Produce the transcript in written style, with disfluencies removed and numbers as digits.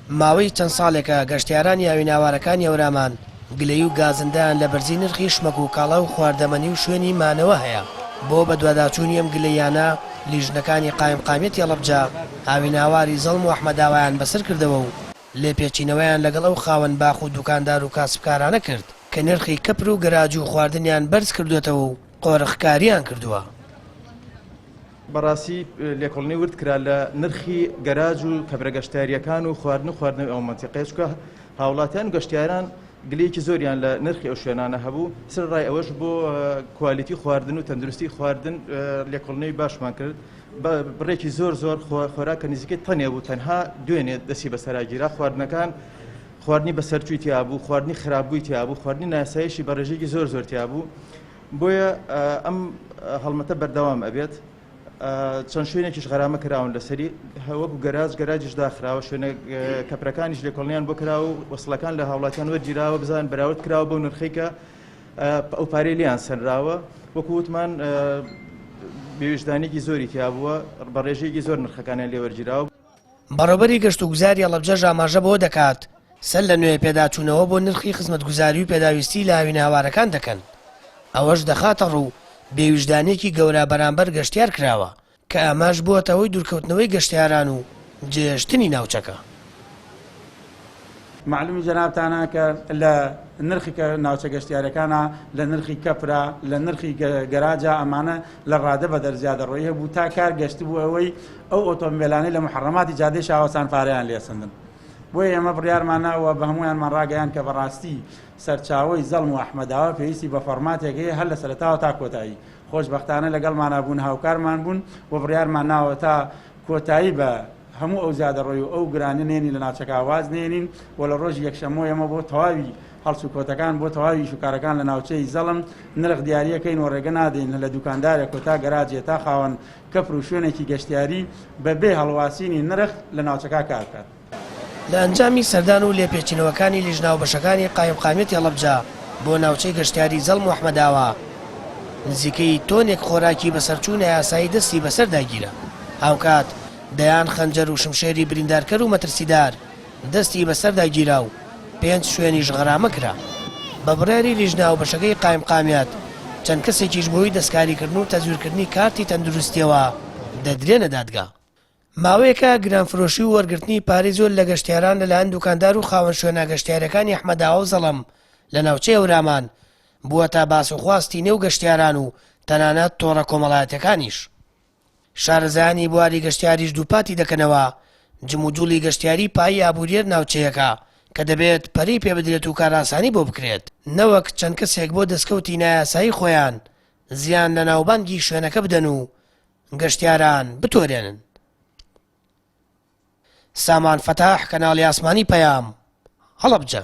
ماوەی چەند ساڵێکە گەشتیارانی ئاوێناوارەکانی هەورامان گلەیی و گازندەیان لە بەرزی نرخی شمەک و کاڵا و خواردەمەنی و شوێنی مانەوە هەیە. بۆ بەدواداچوونی ئەم گلەییانە لیژنەکانی قایمقامیەتی هەڵەبجە هاویناواری زەڵم و ئەحمەداوایان بەسەر کردەوە و لێپێچینەوەیان لەگەڵ ئەو خاوەن باخ و دوکاندار و کاسبکارانە کرد کە نرخی کەپر و گەراج و خواردنیان بەرز کردووەتەوە و قۆرخکارییان کردووە. بەڕاستی لێکۆڵنەوەی ورد کرا لە نرخی گەراج و کەپرە گەشتیارییەکان و خواردن و خواردنەوەی ئەو مەنتیقەیە، چونکە هاوڵاتیان و گەشتیاران گلەیەکی زۆریان لە نرخی ئەو شوێنانە هەبوو، سەرەڕای ئەوەش بۆ کوالیتی خواردن و تەندروستی خواردن لێکۆڵنەوەی باشمان کرد، بڕێکی زۆر زۆر خۆراک کە نزیکەی تەنێ بوو تەنها دوێنێ دەستی بەسەرا گیرا، خواردنەکان خواردنی بەسەرچووی تیا بوو، خواردنی خراپبووی تیا بوو، خواردنی نایاساییشی بە ڕێژەیەکی زۆر زۆر تیا بوو، بۆیە ئەم هەڵمەتە بەردەوام ئەبێت. چەند شوێنێکیش غەرامە کراون لەسەری وەکو گەراج گەراجیش داخراوە شوێنە کەپرەکانیش لێکۆڵنیان بۆ کراوە و وەسڵەکان لە هاوڵاتیان وەرگیراوە بزان بەراورد کراوە بەو نرخەی کە ئەو پارەی لیان سەنراوە وەکو وتمان بێویژدانێکی زۆری تیا بووە بە ڕێژەیەکی زۆر نرخەکانیان لێ وەرگیراوە. بەڕێوبەری گەشتوگوزاری هەڵەبجەش ئاماژە بەوە دەکات، سەر لە نوێ پێداچوونەوە بۆ نرخی خزمەتگوزاری و پێداویستی لە هاوینەهەوارەکان دەکەن، ئەوەش دەخاتەڕوو، بێویژدانییەکی گەورە بەرامبەر گەشتیار کراوە، کە ئەمەش بووەتە هۆی دوورکەوتنەوەی گەشتیاران و جێهێشتنی ناوچەکە. مەعلومی جەنابتانە کە لە نرخی کە ناوچە گەشتیارەکانە لە نرخی کەپرا لە نرخی گەراجا ئەمانە لە ڕادە بەدەر زیادەڕۆیی هەبوو تا کار گەشتبوو ئەوەی ئەو ئۆتۆمبێلانەی لە محەڕەماتی جادەی شاوەسان پارەیان لێسەندن بۆیە ئێمە بڕیارمان نا و بە هەموویانمان ڕاگەیاند کە بەڕاستی سەرچاوەی زەڵم و ئەحمەداوە پێویستی بە فۆڕماتێک هەیە هەر لە سەرەتاوە تا کۆتایی خۆشبەختانە لەگەڵمانا بوون هاوکارمان بوون و بڕیارمان ناوە تا کۆتایی بە هەموو ئەو زیادەڕۆی و ئەو گرانە نێنین لە ناوچەکە واز نێنین و لە ڕۆژی یەکشەممەوە ئێمە بۆ تەواوی هەڵسوکەوتەکان بۆ تەواوی ئیشوکارەکان لە ناوچەی زەڵم نرخ دیاریەکەین و ڕێگە نادەین لە دوکاندارێک و تا گەراجێ تا خاوەن کەپر و شوێنێکی گەشتیاری بە بێ هەڵواسینی نرخ لە ناوچەکە کار بکات. لە ئەنجامی سەردان و لێپێچینەوەکانی لیژنە هاوبەشەکانی قایمقامیەتی هەڵەبجە بۆ ناوچەی گەشتیاری زەڵم و ئەحمەداوا، نزیکەی تۆنێک خۆراکی بەسەرچوو نایاسایی دەستی بەسەردا گیرا، هاوکات دەیان خەنجەر و شمشێری بریندارکەر و مەترسیدار دەستی بەسەردا گیرا و پێنج شوێنیش غەرامە کرا. بە بڕیاری لیژنە هاوبەشەکەی قایمقامیەت، چەند کەسێکیش بەهۆی دەستکاریکردن و تەزویرکردنی کارتی تەندروستییەوە دەدرێنە دادگا. ماوەیەکە گرانفرۆشی و وەرگرتنی پارەی زۆر لە گەشتیاران لەلایەن دوکاندار و خاوەن شوێنە گەشتیارییەکانی ئەحمەداوا و زەڵم لە ناوچەی هەورامان، بووەتە باس و خواستی نێو گەشتیاران و تەنانەت تۆڕە کۆمەڵایەتییەکانیش. شارەزایانی بواری گەشتیاریش دووپاتی دەکەنەوە، جموجوڵی گەشتیاری پایەی ئابوورییە ناوچەیەکە کە دەبێت پەرەی پێبدرێت و کارئاسانی بۆ بکرێت، نەوەک چەند کەسێک بۆ دەستکەوتی نایاسایی خۆیان زیان لە ناوبانگی شوێنەکە بدەن و گەشتیاران بتۆرێنن. سامان فەتاح، کەناڵی ئاسمانی پەیام، هەڵەبجە.